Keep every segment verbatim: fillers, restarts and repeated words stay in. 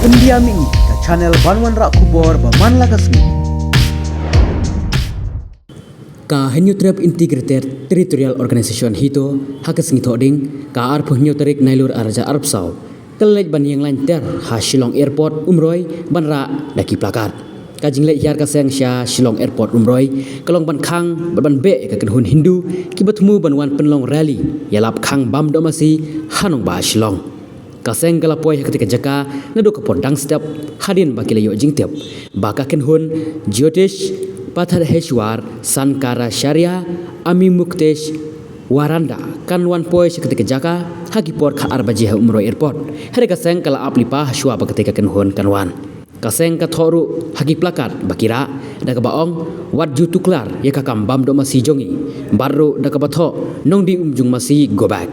India Mini, ka channel ban wanrah khubor ba man la ka sngi. Ka Hynñiewtrep Integrated Territorial Organization HITO, ha ka sngi Thohdieng, ka arphew hynñiew tarik Nailur arhajar arphew saw, ka la leit ban ïeng lain ter ha Shillong Airport Umroi ban rah da ki plakat. Ka jingleit hiar ka seng sha Shillong Airport Umroi ka long ban khang bad ban beh ïa ka kynhun Hindu kiba thmu ban wan pynlong rally ïalap khang bam doh masi ha nongbah Shillong. Ka seng ka la poi ha katei ka jaka naduh ka por dang step, hadien ba ki la ïoh jingtip ba ka kynhun Jyotish Pathadheshwar Sankaracharya Ami Muktesh Waranda kan wan poi sha katei ka jaka ha ki por khatar baje ha Umroi Airport. Hynrei ka seng ka la ap lypa ha shuwa ba katei ka kynhun kan wan. Ka seng ka thoh ruh ha ki plakat ba ki rah da kaba ong, "Wat ju tuklar ïa ka kam bam doh masi jong ngi," bad ruh da kaba thoh, "Nongdie um jung masi, go back."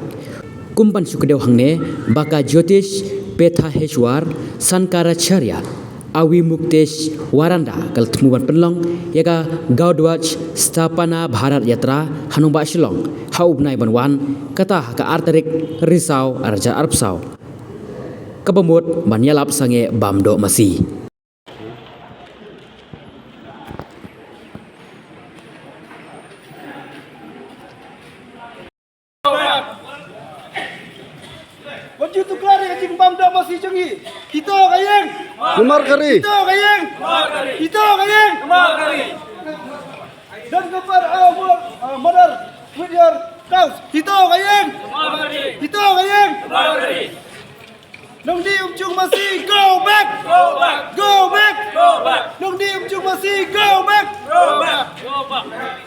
Kum ban shu kdew hangne ba ka Jyotish Pathadheshwar Sankaracharya Awi Muktesh Waranda ka la thmu ban pynlong ïa ka Gaudhwaj Sthapana Bharat Yatra ha nongbah Shillong ha u bnai ban wan, kata ha ka ar tarik Risaw arhajar arphew saw, kaba mut ban ïalap sangeh bam doh masi. Wat ju tuklar ïa ka jingbam doh masi jong ngi. HITO ka ïeng. Namar ka ri. HITO ka ïeng. HITO ka ïeng. Don't compare our mo-, uh, mother with your cows. HITO ka ïeng. HITO ka ïeng. Nongdie um jung masi, go back. Go back. Go back. Go back. Nongdie um jung masi, go back. Go back. Go back.